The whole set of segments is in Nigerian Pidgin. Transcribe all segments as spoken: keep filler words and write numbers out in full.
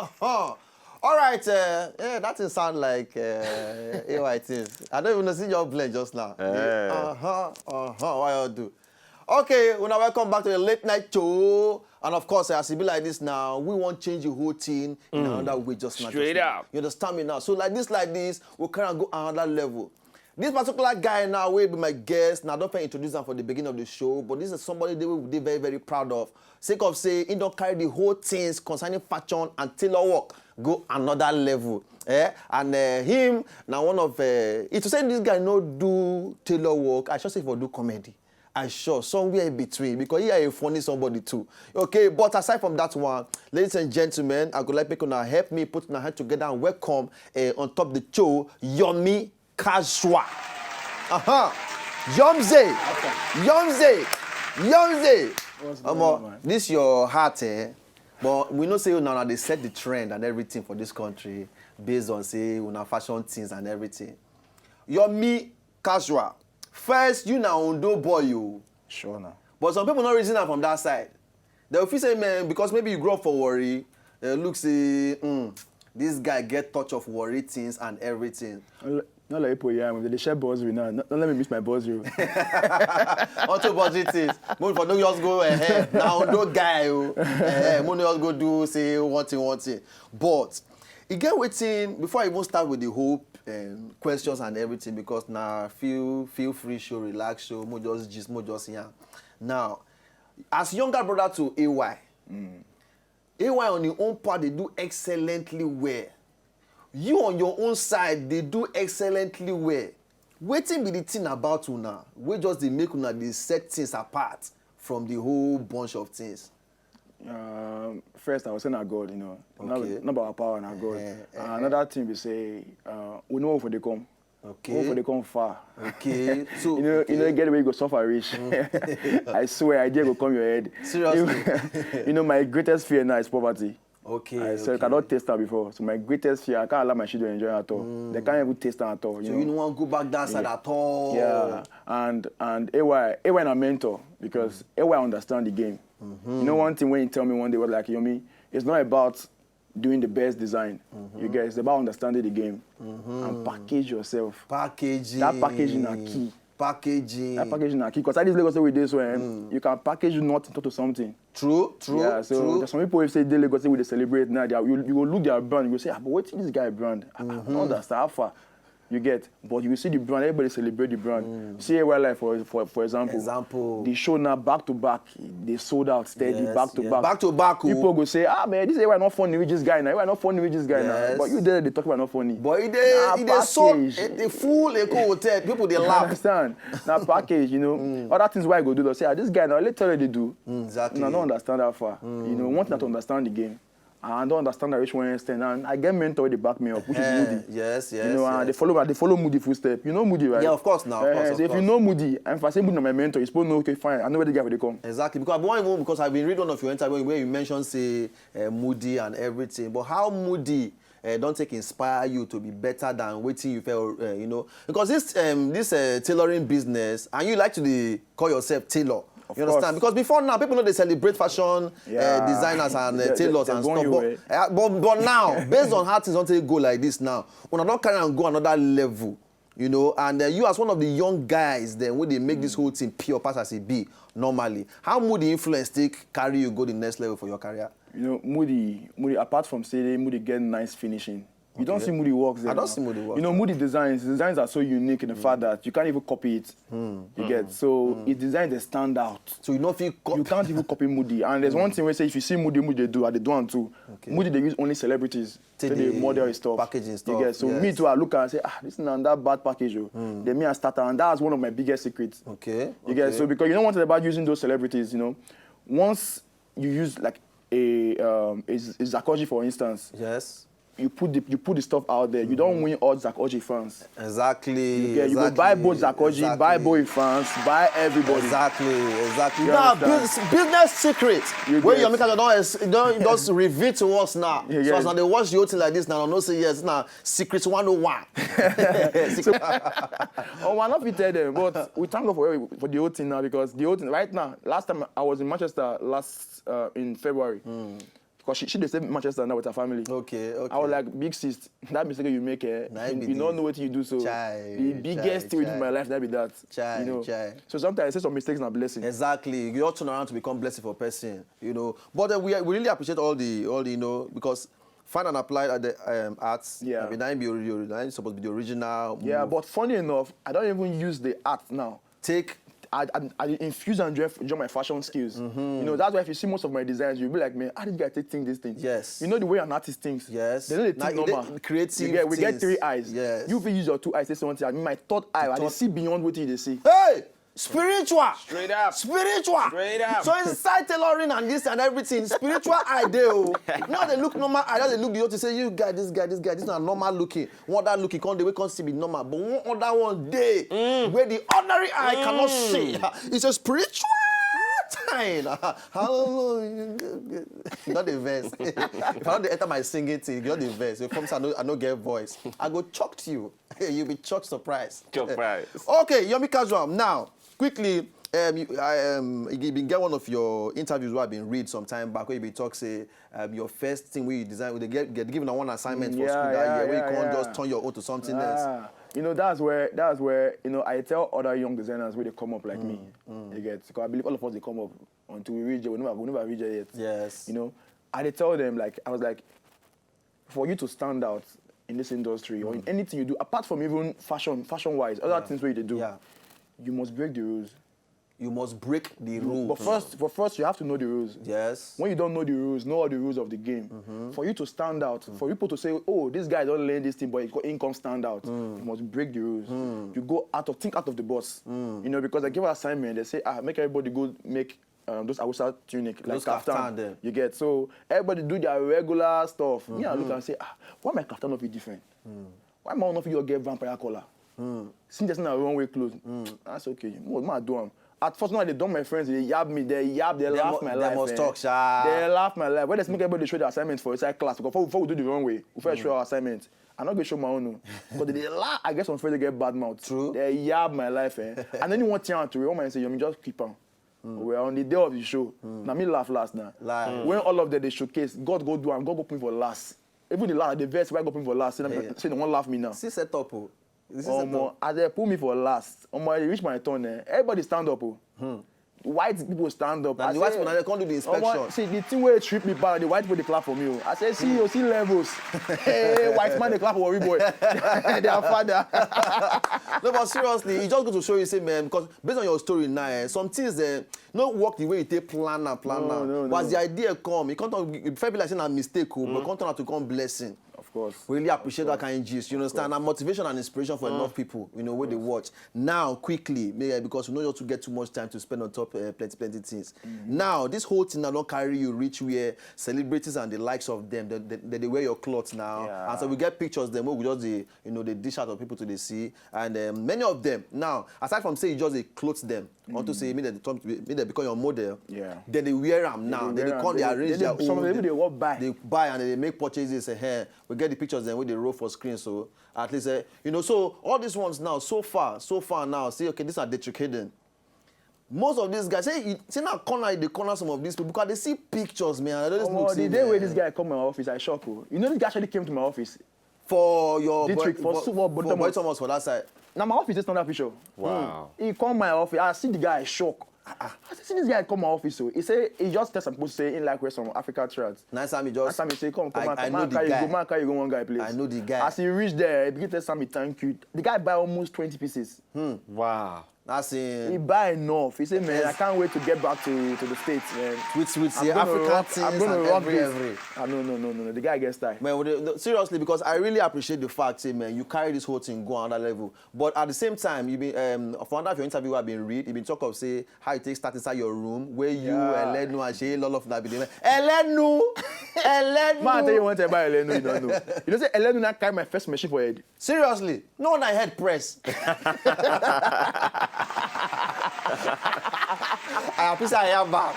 Uh-huh. All right, uh, yeah, that thing sound like uh, A Y things. I don't even know, see your blend just now. Eh. Uh-huh, uh-huh, why you do? Okay, una welcome back to the late night show. And of course, as e be like this now, we wan change the whole thing in another way just now. Straight just now. Up. You understand me now? So like this, like this, we can go another level. This particular guy now will be my guest. Now, I don't introduce him for the beginning of the show, but this is somebody they will be very, very proud of. Sake of say, he don't carry the whole things concerning fashion and tailor work go another level. Eh? And uh, him, now one of, uh, if to say this guy no do tailor work, I should say for do comedy. I sure somewhere in between because he are a funny somebody too. Okay, but aside from that one, ladies and gentlemen, I would like people to help me put my hand together and welcome uh, on top the show, Yomi Casual. Uh-huh. Yomze. Yomze. Yomze. What's going Omo, on, man? This your heart, eh? But we know say una dey set the trend and everything for this country based on say una fashion things and everything. Yomi Casual. First, you na Ondo boy o. Sure now. But some people no reason am from that side. They will feel say, man, because maybe you grow up for Warri, uh, look say, mm, this guy get touch of Warri things and everything. Not like people, yeah, they share boss with now. Don't let me miss my boss, you. Auto budget things. Mo for no just go ahead. Now no guy o. Eh, mo no just go do say one thing, one thing. But e get wetin before I even start with the whole um, questions and everything because na feel feel free show, relax show, mo just gist, mo just yarn. Now, as younger brother to A Y, A Y on him own part dey do excellently well. You on your own side dey do excellently well. Wetin be the thing about una wey just dey make una dey set things apart from the whole bunch of things? Um, first, I was saying na God, you know. Not, Okay. Not about our power, na God. Eh, eh, And another thing we say, uh, we know where they come. Okay. Where they come far. Okay. So You know, okay. You know, get where you go suffer rich. I swear, idea go come your head. Seriously. You, you know, my greatest fear now is poverty. Okay. I said, Okay. I don't taste that before. So my greatest fear, I can't allow my children enjoy at all. They can't even taste that at all. You So know? You no wan go back that side at all. Yeah, and and A Y, A Y na mentor because A Y understand the game. You know, one thing when you tell me one day was like, Yomi, it's not about doing the best design. You get, it's about understanding the game and package yourself. Packaging. That packaging na key. Packaging. That packaging na key because at this Lagos wey we dey so, eh, you can package nothing into something. True. True. Yeah, so true. There's some people wey say dey Lagos wey dey celebrate now. They are, you, you go look their brand, you go say, ah, but wetin this guy brand? Ah, I don't understand how far. You get, but you see the brand, everybody celebrate the brand. See A Y Live for for for example. Example. The show now back to back, they sold out steady Yes, back to yes. back. Back to back. Oh. People go say, ah man, this A Y not funny with this guy now. A Y not funny with this guy now. Yes. But you there they talk about not funny. But e dey Nah, e dey so package. e dey full Eko hotel. People dey You laugh. Understand? Now package, you know. Other things why I go do, they'll say, ah, this guy now, let tell you they do. Mm, exactly. And I don't understand that far. You know, one thing to understand the game. And I don't understand that reach one extent. And I get mentor wey dey back me up, which Eh, is Moody. yes, yes, You know, and yes. They follow, they follow Moody footstep. You know Moody, right? Yeah, of course now, of Eh, course, so of if you course. Know Moody, and if I say Moody na my mentor, you suppose know, okay, fine, I know where the guy will come. Exactly, because I want even because I've been reading one of your interview where you mentioned say uh, Moody and everything. But how Moody uh, don't take inspire you to be better than waiting you felt, uh, you know? Because this um, this uh, tailoring business, and you like to dey call yourself tailor. Of You understand? Course. Because before now, people know they celebrate fashion uh, Yeah. designers and uh, They- they- tailors they and born stuff. You But, way. uh, but but now, based on how things don't take go like this now, una don carry and go another level. You know, and uh, you as one of the young guys, then when they make this whole thing pure pass as it be normally, how Moody influence take carry you go the next level for your career? You know, Moody, Moody. Apart from say Moody get nice finishing, you don't Okay. See Moody works. There I don't now. See Moody work. You know, Moody designs. Designs are so unique in the fact that you can't even copy it. You get, so his designs they stand out. So you know if you co- You can't even copy Moody. And there's one thing we say if you see Moody, Moody they do, and they do one too. Okay. Moody they use only celebrities. Take So they the model his stuff. Packaging You stuff, get, so me yes. Too, I look and say, ah, this is not that bad package. Oh. Then me I start, and that's one of my biggest secrets. Okay. You get, okay. So because you know one thing about using those celebrities, you know, once you use like a um a, a Zakoji for instance, Yes. You put the you put the stuff out there. You don't win all Zakoji fans. Exactly. You, get, you go exactly, buy both Zakoji, exactly. Buy both fans, buy everybody. Exactly, exactly. You Now, understand? Business, business secret. You When get- your maker don't don't just reveal to us now. You So get- as now they watch the whole thing like this now, no say yes now. Secret one oh one. Oh, I not fit tell them, but we thank God for every- for the whole thing now because the whole thing right now. Last time I was in Manchester last uh, in February. because she, she dey stay Manchester now with her family. Okay, okay. I was like, "Big sis, that mistake you make, eh, Na im be you no the- know what you do so." Chai, The biggest chai, thing with chai. My life, that be that. Chai, you know. Chai. So sometimes I say some mistakes na blessing. Exactly. You all turn around to become blessing for person, you know. But uh, we, we really appreciate all the, all the, you know, because Fine and Applied at the um, arts. Yeah. I mean, that be your, your, that is supposed to be the original. Yeah, move. But funny enough, I don't even use the art now. Take I, I, I infuse and join, join my fashion skills. You know, that's why if you see most of my designs, you'll be like, "Man, how did this guy take think this thing?" Yes. You know the way an artist thinks. Yes. They know they Now, think you dey normal. Creative. You get, we get things. Three eyes. Yes. You fit use your two eyes, say something. I mean, my third eye, I dey third- see beyond what you dey see. Hey, spiritual. Straight up. Spiritual. Straight up. So inside tailoring and this and everything, spiritual eye dey o. Now they look normal. I just dey look the whole thing say, "You guy, this guy, this guy, this na normal looking." One that looking come the way come still be normal, but one other one dey where the ordinary eye cannot see. It's a spiritual thing. Hallelujah. You know the verse. If I don't enter my singing thing, you know the verse. You come say I no, I no get voice. I go shock you. You be shock surprise. Shock price. Okay, Yomi Casual. Now, quickly, um, you, I, um, you been get one of your interviews where I been read some time back where you been talk say um, your first thing where you design, they get, get given one assignment for Yeah, school that yeah, year where yeah, you can't yeah. Just turn your own to something else. Ah, you know, that's where that's where you know I tell other young designers where they come up like me. You get, because I believe all of us they come up until we reach there. We never we never reach there yet. Yes. You know, I dey tell them, like, I was like, for you to stand out in this industry or in anything you do, apart from even fashion, fashion wise, other things where you do, Yeah. You must break the rules. You must break the rule. But first, but first you have to know the rules. Yes. When you don't know the rules, know all the rules of the game. For you to stand out, for people to say, "Oh, this guy don't learn this thing, but he co- he come stand out." You must break the rules. You go out of think out of the box. You know, because I give an assignment, they say, "Ah, make everybody go make um, those Hausa tunic like Those kaftan kaftan." Dem. You get, so everybody do their regular stuff. Me, I look and say, "Ah, why my kaftan not be different? Why my own not fit get vampire color?" Since there's not a runway clothes, that's okay. More man do am. At first, now they done my friends, they yab me, they yab, they, laugh mu- my they life. must Eh. talk, sha. They laugh my life. When they make everybody show their assignment for inside class, because before, before we do the runway, we first show our assignment. I not gonna show my own, no. Because they laugh. I guess some friends they get bad mouth. True. They yab my life, eh. And then you want to, one man say, "You just keep on." We're on the day of the show. Now me laugh last now. Lie. When all of them they showcase, God go do and God go put me for last. Even the last, the verse where God put me for last, say, Yeah. say they won't laugh me now. See set up. Oh. This is Omo, as they put me for last, omo, I reach my turn. Eh. Everybody stand up. Oh. White people stand up. Na I the white say, people na they come do the "Omo, inspection." See, the thing where treat me bad, the white people they clap for me. Oh. I say, "See, you see levels." Hey, white man they clap for we boy. Their father. No, but seriously, it just go to show you, say, man, because based on your story now, eh, some things eh, no work the way you take plan and plan No, now. no, But as no. The idea come, you can't talk. It feel like saying a mistake, oh, but come turn out to come blessing. Of course. We really appreciate that kind of gist. You understand? And motivation and inspiration for enough people, you know, where they watch. Now, quickly, may- because we know you to get too much time to spend on top uh, plenty, plenty things. Now, this whole thing now don't carry you reach where celebrities and the likes of them, they, they, they wear your clothes now. Yeah. And so we get pictures them where we just, the, you know, they dish out of people to the sea. And um, many of them, now, aside from say you just they clothes them, want to say, me they, turn- me they become your model, Yeah. then they wear them now. Then they, wear am. come, they, They- arrange they- their some own. of them, they walk by. They buy and they make purchases. Eh, we get the pictures then with the roll for screen. So at least, eh, you know, so all these ones now, so far, so far now, see, okay, these are Dietrich Hayden. Most of these guys, say, you- see now corner, they corner some of these people because they see pictures, man. I don't Omo, look, the see, day where man. This guy come my office, I shock. Oh. You know, this guy actually came to my office. For your Dietrich, bo- for for- Super Boy for Boy Thomas. Thomas for that side. Now my office is not that picture. Wow. He come my office. I see the guy, I shock. I say, "See this guy come my office. So he say he just tell some people say he like wear some African shirts." Nice time, he just. That's time he say, "Come, come, I- man, I come, know man, the carry guy. you go, man, carry you go, one guy place." I know the guy. As he reached there, he begin tell Sammy, "Thank you." The guy buy almost twenty pieces. Wow. That's He it. Buy enough. He say, "Man, I can't wait to get back to, to the States, man." With with I'm the gonna African rock, things I'm gonna and rock every this. every. Ah, no, no, no, no, no. The guy gets time. Man, with the- the- seriously, because I really appreciate the fact, say, man, you carry this whole thing go on that level. But at the same time, you been um, for another of your interview, I've been read, you been talk of say how you take start inside your room where you, Yeah. Elenu, and Shey, all of that be there. Elenu, Elenu. Man, I tell you one thing about Elenu, you don't know. You know, say Elenu now carry my first machine for head. Seriously, no one I head press. I have to say I have back.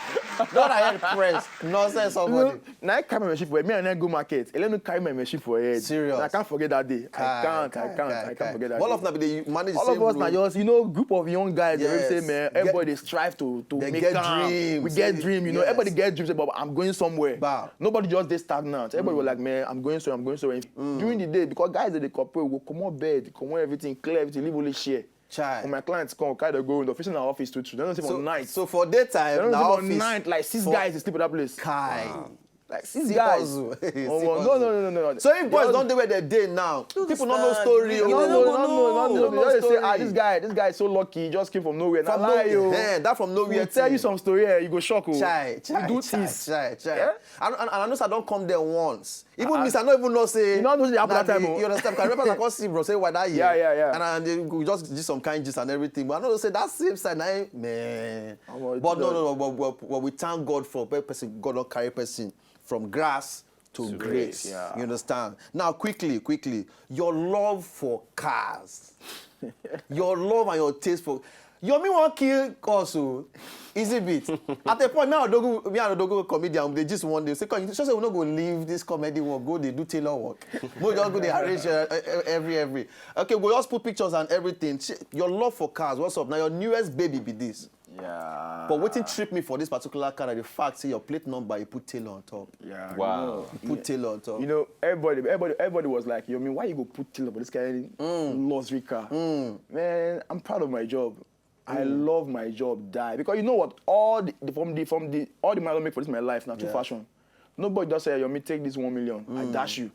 Not I head press. Nonsense, somebody. Now I carry my machine for head. Me and I go market. Let me carry my machine for head. Serious? I can't forget that day. I Kai, can't. kai, I can't. kai, I can't kai. Forget that All day. Of them, they manage the All same of us now route. Just you know group of young guys. They Yes. Say man, Get- everybody they strive to to they make get am. Dreams. We get dream. You know, Yes. Everybody get dreams. Say, but I'm going somewhere. Bow. Nobody just they stagnant. Everybody was like, man, I'm going somewhere. I'm going somewhere. During the day, because guys they cooperate, we come on bed, come on everything, clear everything, leave only share. Chai. When my clients come, kind of go in the office in our office too. They don't say So, for night. So for daytime, They don't na say for office. Night, like six For- guys they sleep at that place. Kai. Like six See guys. Hustle. Oh, See no, no, hustle. No, no, no, no. So if boys Just- don't do where they day now, people don't know understand. Story. No, Oh. no, no, no, no, They no, don't no, know They say, Story. Ah, this guy, this guy is so lucky. He just came from nowhere. From Nah lie, nowhere. Yo. Eh, that from nowhere. We'll tell Thing. You some story here. You go shock. Oh. Chai, chai, We do chai, things. Chai, chai. Yeah? And, and, and I know I don't come there once. Even Uh-uh. me, I don't even know say. You don't know say they happen na that time, the- oh. You understand? Because I remember I can't see bro say why that year. Yeah, yeah, yeah. And I, they go just do some kind gist and everything. But I know say that same side, na, man. Oh, But no, the- no, no. But, but, but we thank God for pe- person. God don't carry person from grass to, To grace. grace, yeah. You understand? Now, quickly, quickly, your love for cars, your love and your taste for. Yomi wan kill us o. Easy beat. At a point, me and Odogu, me and Odogu comedian, they just one day say, "Come, you sure say we no go leave this comedy work, go they do tailor work. We just go they arrange uh, uh, every every. Okay, we just put pictures and everything. Ch- Your love for cars, what's up? Now your newest baby be this." Yeah. But wetin trip me for this particular car na the fact say your plate number you put tailor on top. Yeah. Wow. You put tailor on top. You know, everybody, everybody, everybody was like, "Yo, I mean, why you go put tailor for this kind of luxury car?" Man, I'm proud of my job. I love my job, die because you know what? All the from the from the all the money I don't make for this my life now to Yeah. Fashion. Nobody just say, "Yo, me take this one million, I dash you."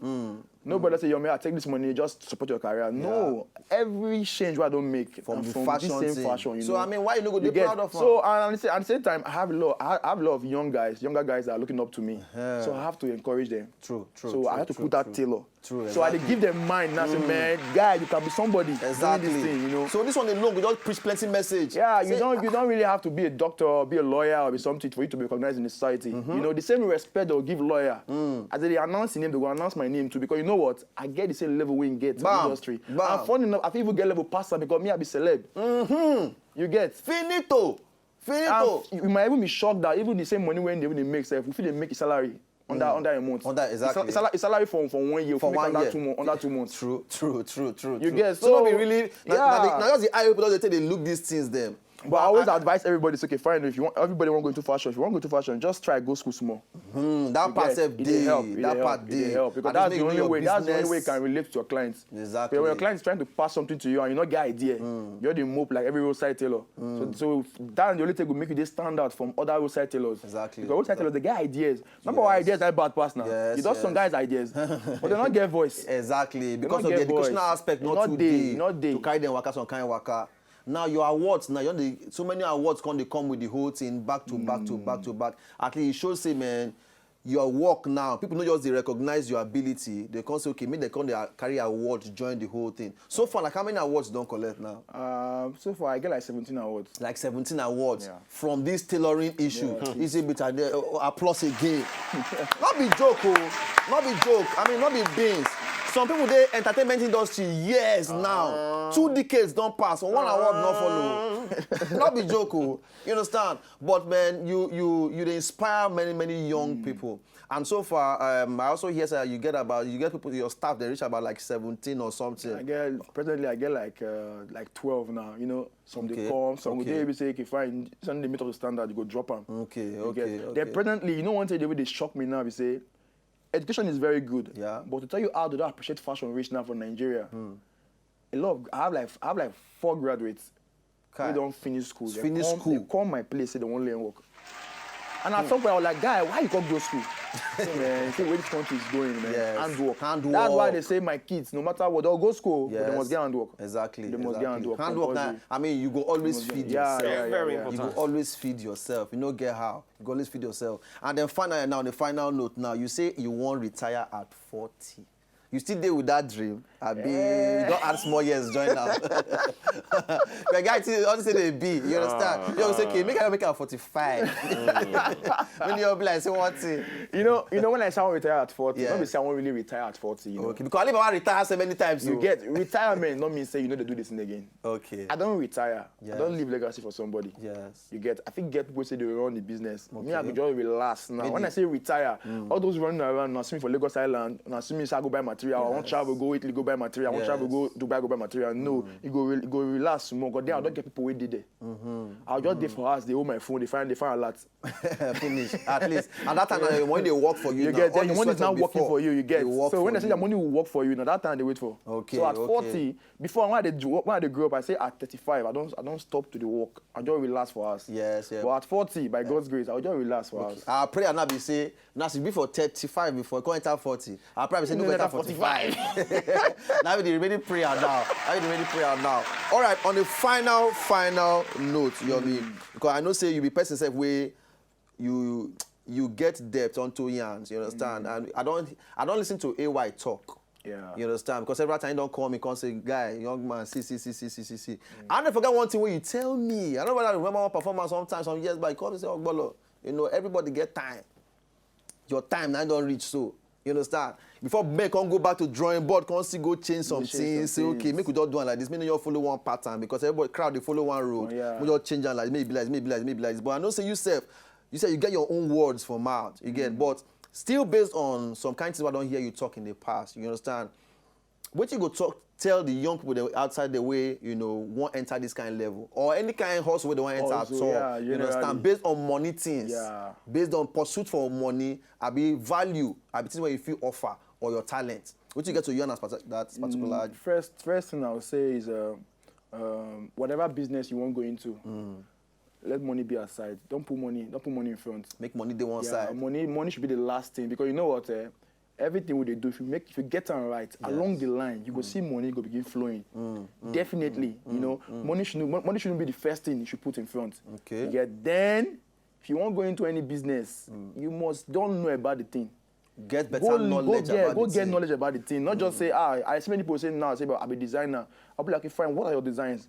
Nobody say, "Yo, me, I take this money, just support your career." No, every change I don't make From and the from fashion this same thing. Fashion. You So, know? I mean, why you no go You dey get- proud of So am? And at the, same, at the same time, I have a lot. I have a lot of young guys, younger guys that are looking up to me. So I have to encourage them. True, true, So true, I have to true, put that true. tailor. True, So I dey exactly. Give them mind now. Say, man, guy, you can be somebody. Exactly. Doing this thing, you know. So this one alone go just preach plenty message. Yeah, you Say, don't you don't really have to be a doctor or be a lawyer or be something for you to be recognized in the society. You know, the same respect they'll give lawyer. As they announce your name, they will announce my name too because you know what? I get the same level we get in Bam, the industry. bam. And funny enough, I fit even get level past that because me I be celeb. You get. Finito, And finito. You might even be shocked that even the same money when they even make self, if they make a salary under under a month. Under, exactly. It's sal- it's salary for for one year. For Make one under year. Two months. Under two months. True, true, true, true. You True. Get So, no so- be really. Na, Yeah. na, the, na just the eye people don dey take dey look these things dem. But I always advise everybody, it's okay, fine. If you want, everybody want to go into fashion. If you want to go into fashion, just try go school small. Hmm, that part Get- sef it dey dey. help, it That dey part help, dey. it dey help because At least that's make the you know only your way. That's the only business. Way you can relate to your clients. Exactly. But when your client is trying to pass something to you and you not get idea, you're the mope like every roadside tailor. So, so that's the only thing will make you dey stand out from other roadside tailors. Exactly, Because roadside exactly. Tailors, they get ideas. Remember what Yes. Ideas that bad pass now. Yes, You just some yes. Guys ideas, but they not get voice. Exactly, because not of the get voice. Educational aspect, not, Not too dey, dey not dey. To carry them waka some kind waka. Now your awards, now you the so many awards come they come with the whole thing back to back to back to back. At least it shows say, man, your work now. People not just they recognize your ability. They come say, okay, make they come they carry award join the whole thing. So far, like how many awards you don't collect now? Um, so far I get like seventeen awards. Like seventeen awards Yeah. From this tailoring issue. Yeah. Is it bitter? They, uh, applause again. Not be joke, oh. Not be joke. I mean, not be beans. Some people they entertainment industry years now. Two decades don't pass. One award not follow. Not be joke, oh. You understand? But man, you you you they inspire many many young people. And so far, um, I also hear say you get about you get people your staff they reach about like seventeen or something. I get presently I get like uh, like twelve now. You know, some Okay, they come, some okay. They will say, okay, fine, something they meet up the standard, you go drop them. Okay, You okay, get- okay. Then presently, you know, one thing they will they shock me now. They say education is very good. Yeah. But to tell you how the percent fashion reach now for Nigeria, Hmm. a lot. Of, I have like I have like four graduates. Kai. They don't finish school. They Finish come, school. They come my place. Say they won't learn work. And at some point, I was like, guy, why you can't go school? So, man, see where this country is going, man. Yes. Handwork. Handwork. That's why they say my kids, no matter what, they'll go school, but Yes. they must get handwork. Exactly. They must Exactly. Get handwork. Handwork. Now, Compulsory. I mean, you go always They must feed get- yeah, yourself. yeah, yeah, Very yeah. important. You go always feed yourself. You know, get how. You go always feed yourself. And then finally, now the final note. Now you say you won't retire at forty. You still dey with that dream? Abi you don add small years join am? The guy still only say dey be, you understand? You go say, "Okay, make I make am forty-five." When you be like, say one thing. You know, you know when I say I wan retire at forty, no be Yes. say I wan really retire at forty. You know? Okay, because I never retire so many times. You So. Get retirement, no mean say you no dey do this thing again. Okay. I don retire. I don Yes. leave legacy for somebody. Yes. You get, I fit get people say they run the business. Me, I Okay. go just relax now. When Maybe. I say retire, all those running around now, see me for Lagos Island, now see me say I go buy material, I wan Yes. travel, go Italy, go buy material, I wan travel, go Yes. Dubai, go buy material. No, you go, re- go relax small. Cause there I don get people wey dey there. I just dey for house, dey hold my phone, dey find, dey find alert. Finish. At least. And that time, uh, when they work for you, You now, get all then your the money is sweat now of working before, for you. You they get work so when for I say you. That money will work for you now, that time they wait for. Okay, So at okay. forty, before when I dey do- when I dey grow up, I say at thirty-five, I don't I don't I don't stop to the work. I just relax for house. Yes, yeah. But at forty, by God's grace, I will just relax for house. Our prayer now be say, now she be for thirty-five before, come enter forty. Our prayer be say, no, No, go enter enter forty-five. Now be the remaining prayer now. Now be the remaining prayer now. All right, on the final, final note, Yomi, because I know say you be person sef wey you you get debt unto yans, you understand? And I don't I don't listen to A Y talk. Yeah. You understand? Because every time you don't call me, come say, "Guy, young man, see, see, see, see, see, see, see." I don't forget one thing when you tell me. I don't know whether I remember one performance sometimes, some years back. You call me say, "Oh, Bolo, you know, everybody get time. Your time now don't reach, so." You understand? Before men can go back to drawing board, can still go change some Change some things. Say, "Okay, things. Make we just do it like this. Make you all follow one pattern because everybody crowd they follow one road. Oh, yeah. We just change it like maybe like maybe like maybe like this." But I know say you self, you say you get your own words for mouth. You get, but still based on some kind of things I don't hear you talk in the past. You understand? What you go talk tell the young people that outside the way, you know, won't enter this kind of level or any kind of hustle where they want enter Also, at all. Yeah, You understand? generally. Based on money things, Yeah. Based on pursuit for money, I be value, I be things where you feel offer or your talent. What you get to learn as parti- that particular Mm, first, first thing I would say is uh, um, whatever business you want go into, let money be aside. Don't put money. Don't put money in front. Make money dey one Yeah, side. Money, money should be the last thing because you know what? Eh? Everything we dey do, if you make, if you get them right along the line, you go see money go begin flowing. Definitely, you know, money shouldn't, mon- money shouldn't be the first thing you should put in front. Okay. You get then, if you want go into any business, you must don't know about the thing. Get better Go, knowledge go, yeah, about go the get thing. Knowledge about the thing. Not just say, ah, I see many people say now, say, "But I be designer." I'll be like, "Okay, fine. What are your designs?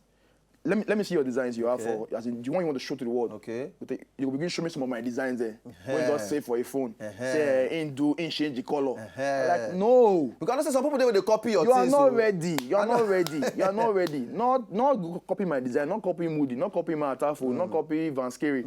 Let me let me see your designs you have Okay. for as in the one you want to show to the world." Okay. But they- you begin show me some of my designs there. When you Uh-huh. Just save for a phone. Uh-huh. Say in do in change the color. Uh-huh. Like no. Because I know say some people dey with the copy your You are things. not So. Ready. You are not ready. You are not ready. Not not go copy my design. Not copy Moody. Not copy my Atafo. Not copy Van Scary.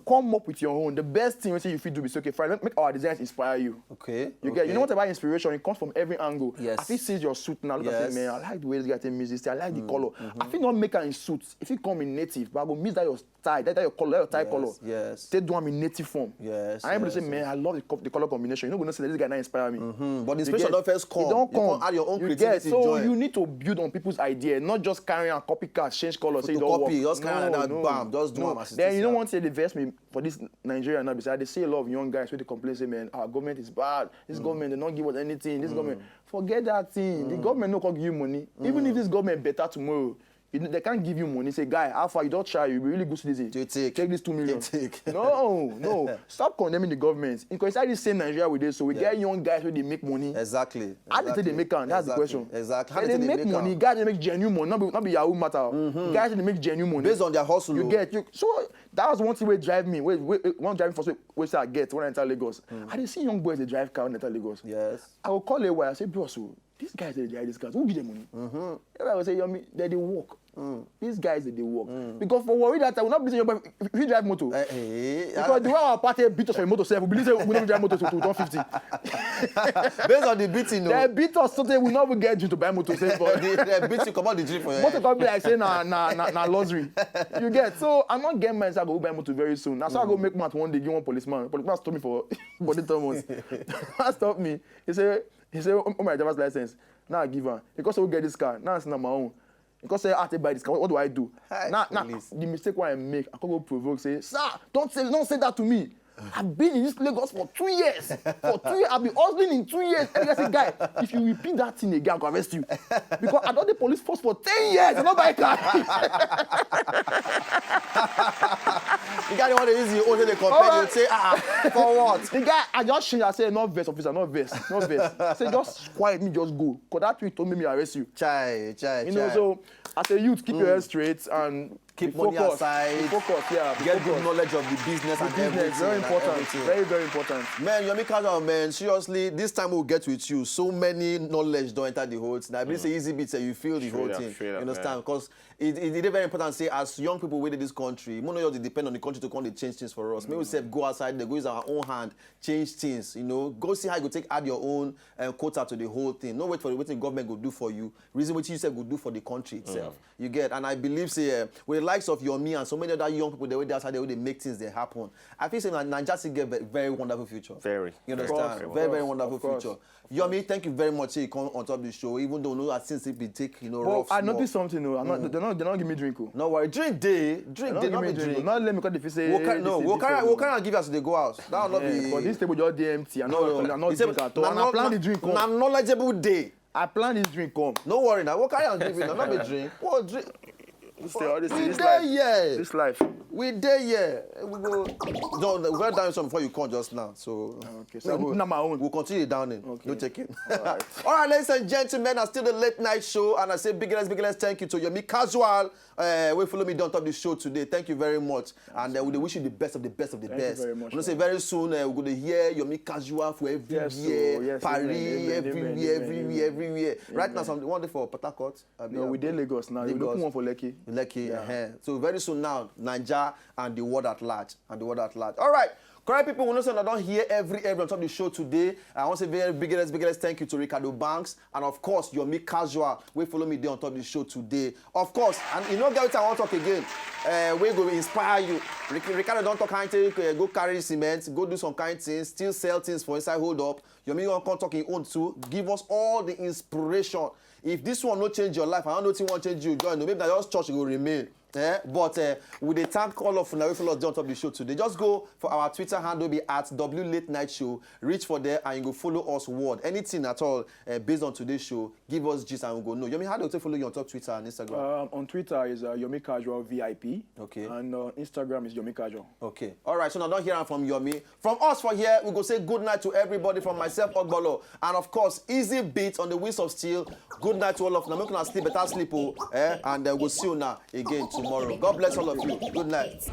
Come up with your own. The best thing wey say you fit do be say, "Okay, fine. Let make our designs inspire you." Okay. You get. You know what about inspiration? It comes from every angle. Yes. I fit see your suit now. Look at Yes. Say, "Man, I like the way this guy take music. I like the color." I fit not make am in suit. If you come in native, but I go miss that your tie, that, that your color, that your tie Yes, color. yes. Take do am in native form. Yes, I am able to yes, say, "Man, I love the, co- the color combination." You know, go say this guy now inspire me. Hmm. But the You inspiration get- don't first come. It don't You come. Come add your own You creativity get. So join. You need to build on people's idea, not just carry and copycat, change color, say you don't Photocopy, work. Just carry No, that no, bam, just do no. am as it Then is you know now. One thing dey vex me for this Nigeria now, because I dey see a lot of young guys wey dey complain say, "Man, our government is bad. This government, they don't give us anything. This government." Forget that thing. The government no come give you money. Even if this government better tomorrow, you know, they can't give you money. Say, "Guy, how far? You don't try. You be really good citizen. You take. Take this two million." Take. No, no. Stop condemning the government. Because inside this same Nigeria we dey, so we Yeah. Get young guys wey dey make money. Exactly. How they take dey Exactly. make am? That's the Exactly. Question. Exactly. How They they dey take make dey make money. am? Guys dey make genuine money. Not be, not be Yahoo matter. Guys dey make genuine money. Based on their hustle. You Oh. Get you. So that was one thing wey drive me. Wait, wait, wait, one driving force wey, wey say I get when I enter Lagos. I dey see young boys dey drive car when I enter Lagos. Yes. I go call A Y. I say, "Bros, oh, these guys dey drive these cars. Who give them money?" A Y go say, "Yomi, they dey work. These guys dey dey work." Because for Warri that time, we not be say, "Yomi, if you drive motor." Eh, eh, Because the way our party beat us for motor sef, we believe say we no drive motor to, to one fifty. Based on the beating, no. They beat us so that we no even get you to buy motor sef. But They, they beat you, come out the drip for your motor head. Come be like say na na na, na luxury. You get. So I no get mind say I go buy motor very soon. That's why I go make mouth one day give one policeman. Policeman stop me for body Thomas. Stop me. He say he say, "Oh, my driver's license." Now I give am. He come say, "Who get this car?" Now I say, "Na my own." He come say, "I take buy this car. What, what do I do?" Hi, Now, now police. The mistake wey I make, I come go provoke say, "Sir, don't say don't say that to me." I've been in this Lagos for two years. For two years, I've been hustling in two years. And I say, guy, if you repeat that thing again, I go arrest you. Because I don dey police force for ten years. I no buy car. The guy dey want to use him own take dey compare you. Say, ah, ah, for what? The guy, I just change. I say, no vex, officer, no vex, no vex. I say, just quiet me, just go. Cause that thing told me, me arrest you. Chai, chai, You know, chai. So as a youth, keep your head straight and Keep be money focused. aside. Be focused, yeah. Be Get good focused. Knowledge of the business The and business, everything. Very And important. everything. Very, very important. Man, Yomi Casual, man, seriously, this time we'll get with you. So many knowledge don enter the whole thing. I believe say Easy Beats, eh, you feel the whole up, thing. straight You up, understand? Man. Because it, it is very important say as young people within this country, we no just dey depend on the country to come dey change things for us. Maybe we sef go outside, dey go use our own hand, change things. You know, go see how you go take add your own uh, quota to the whole thing. No wait for wetin government go do for you. Reason wetin you sef go do for the country itself. You get, and I believe say uh, with the likes of Yomi and so many other young people, the way they outside, the way they make things they happen. I feel say Na- Naija still get ve- very wonderful future. Very, You very, understand? very Very, very Of wonderful course. Future. Yomi, thank you very much. Say you come on top of the show, even though no, I since it be take you know But rough. I small. Noticed something though. I'm not, they not, they not give me drink. Oh. No worry, drink day, They drink not day, give not me be drink. drink. No, let me cut the face. We'll, carry, no, we'll carry, we'll carry and give us the go out. That will not Yeah, be. but this table just dey empty. I'm not, I'm not He said, drink at all. "Na And I no- plan na- the drink. Na Come. knowledgeable day. I plan this drink. Come. No worry now. We'll carry and give you. Not be drink. What drink? This, all this, We this dey life. Here. This life. We dey here. We go. No, no, well done some before you come just now. So Okay, so I'm putting on my own. We'll continue down in. Okay. No taking. All right, ladies and gentlemen, I still the late night show, and I say biggest, biggest thank you to Yomi Casual. Uh, we follow me down top the show today. Thank you very much, and uh, we dey wish you the best of the best of the Thank you best. very much, You know, say man. Very soon uh, we go to hear Yomi Casual for everywhere, Yes, oh, yes, Paris, amen, amen, everywhere, amen, everywhere, amen, everywhere. Right now, amen. some want it for Port Harcourt. Abi No, we dey Lagos now. We Lagos. Looking one for Lekki. Lekki, Yeah. Uh-huh. So very soon now, Naija and the world at large, and the world at large. All right, correct people, we know say I don't hear every every on top of the show today. I want to say very biggest biggest thank you to Ricardo Banks and of course Yomi Casual. We follow me there on top of the show today. Of course, and you know, get what I want to talk again. Uh, we go inspire you. Ric- Ricardo don't talk kind thing. Uh, go carry cement, go do some kind things, still sell things for inside hold up. Yomi gonna come talk in own too. Give us all the inspiration. If this one no change your life, I don't know what want change you. Join. Maybe that your church will remain. Eh? But uh, we dey thank all of una wey follow us dey on top of the show today. Just go for our Twitter handle be at W Late Night Show. Reach for there and you go follow us word. Anything at all uh, based on today's show, give us gist and we go know. Yomi, how do you follow you on top Twitter and Instagram? Um, on Twitter is uh, Yomi Casual V I P. Okay. And uh, Instagram is Yomi Casual. Okay. All right. So now don't hear am from Yomi. From us for here, we go say good night to everybody. From myself, Ogbolo, and of course, Easy Beats on the Wheels of Steel. Good night to all of them. Make una sleep better sleep, oh, eh? And uh, we'll see you now again tomorrow. God bless all of you. Good night.